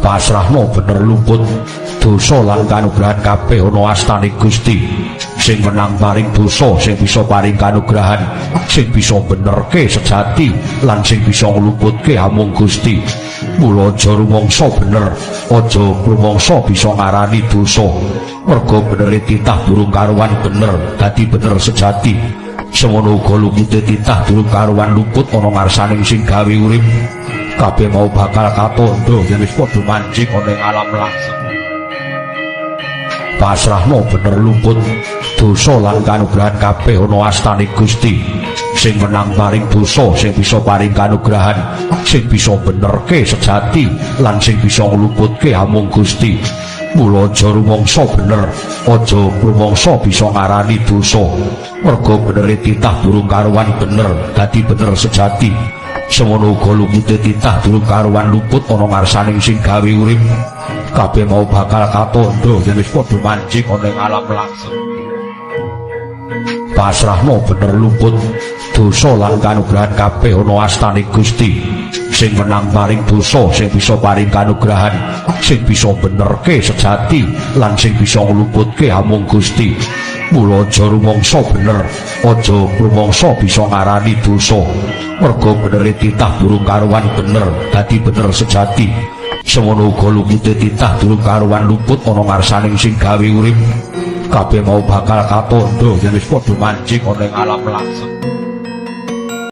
Pasrahno bener luput dosa lan kanugrahan kabeh ana astane Gusti. Sing menang paring dosa, sing bisa paring kanugrahan, sing bisa benerke sejati lan sing bisa ngluputke amung Gusti. Mula aja rumangsa bener, aja rumangsa bisa ngarani dosa. Merga benere titah durung karuan bener, dadi bener sejati. Semono uga lupute titah durung karuan luput ana ngarsaning sing gawe urip. Kabeh mau bakal katandha yen wis padha manjing ana ing alam langgeng. Pasrahno bener luput dosa lan kanugrahan kabeh ana astane Gusti. Sing menang paring dosa, sing bisa paring kanugrahan, sing bisa benerke sejati lan sing bisa ngluputke amung Gusti. Mula aja rumangsa bener, aja rumangsa bisa ngarani dosa. Merga benere titah durung karuan bener, dadi bener sejati. Semono uga lupute titah durung karuan luput ana ngarsaning sing gawe urip. Kabeh mau bakal katandha yen wis padha manjing ana ing alam langgeng. Pasrahno bener luput dosa lan kanugrahan kabeh ana astane Gusti. Sing menang paring dosa, sing bisa paring kanugrahan, sing bisa benerke sejati lan sing bisa ngluputke amung Gusti. Mula aja rumangsa bener, aja rumangsa bisa ngarani dosa. Merga benere titah durung karuan bener, dadi bener sejati. Semono uga lupute titah durung karuan luput ana ngarsaning sing gawe urip. Kabeh mau bakal katandha yen wis padha manjing ana ing alam langgeng.